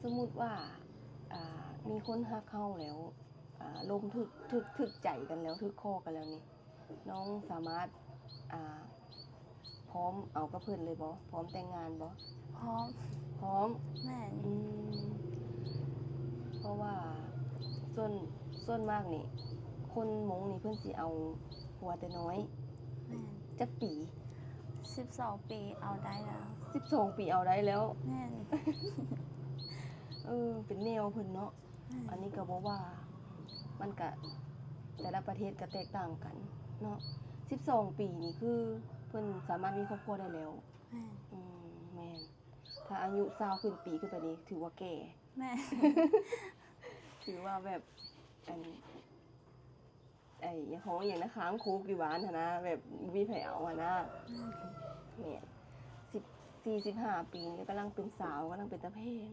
ສົມມຸດວ່າ ອ່າ ມີຄົນຮັກເຮົາແລ້ວ ອ່າ ລົມຖືກ ຖືກ ຖືກໃຈກັນແລ້ວ ຖືກຄໍກັນແລ້ວນີ້ ນ້ອງສາມາດ ອ່າ ພ້ອມເອົາກັບເພິ່ນເລີຍບໍ່? ພ້ອມແຕ່ງງານບໍ່? ພ້ອມ. ພ້ອມ? ແມ່ນ. ອືມ ເພາະວ່າສ່ວນ ສ່ວນມາກນີ້ ຄົນມົ້ງນີ້ເພິ່ນຊິເອົາຜົວແຕ່ນ້ອຍ. ແມ່ນ. ຈັກປີ? ສິບສອງປີເອົາໄດ້ແລ້ວ. ສິບສອງປີເອົາໄດ້ແລ້ວ? ແມ່ນ. ເອີ ເປັນແນວເພິ່ນເນາະ. ແມ່ນ. ອັນນີ້ກໍບໍ່ວ່າ ມັນກະ ແຕ່ລະປະເທດກໍແຕກຕ່າງກັນເນາະ. ສິບສອງປີນີ້ຄືເພິ່ນສາມາດມີຄອບຄົວໄດ້ແລ້ວ. ແມ່ນ. ອືມ ແມ່ນ. ຖ້າອາຍຸຊາວຂຶ້ນປີຂຶ້ນໄປນີ້ ຖືວ່າແກ່. ແມ່ນ. ຖືວ່າແບບ ອັນ ໄອ້ ຢາກຮ້ອງຫຍັງນະ ຄ້າງຄູກຢູ່ບ້ານຫັ້ນນະ ແບບບໍ່ມີໃຜເອົາຫັ້ນນະ. ແມ່ນ. ສິບສີ່ ສິບຫ້າປີນີ້ກຳລັງເປັນສາວ ກຳລັງເປັນຕາແພງ.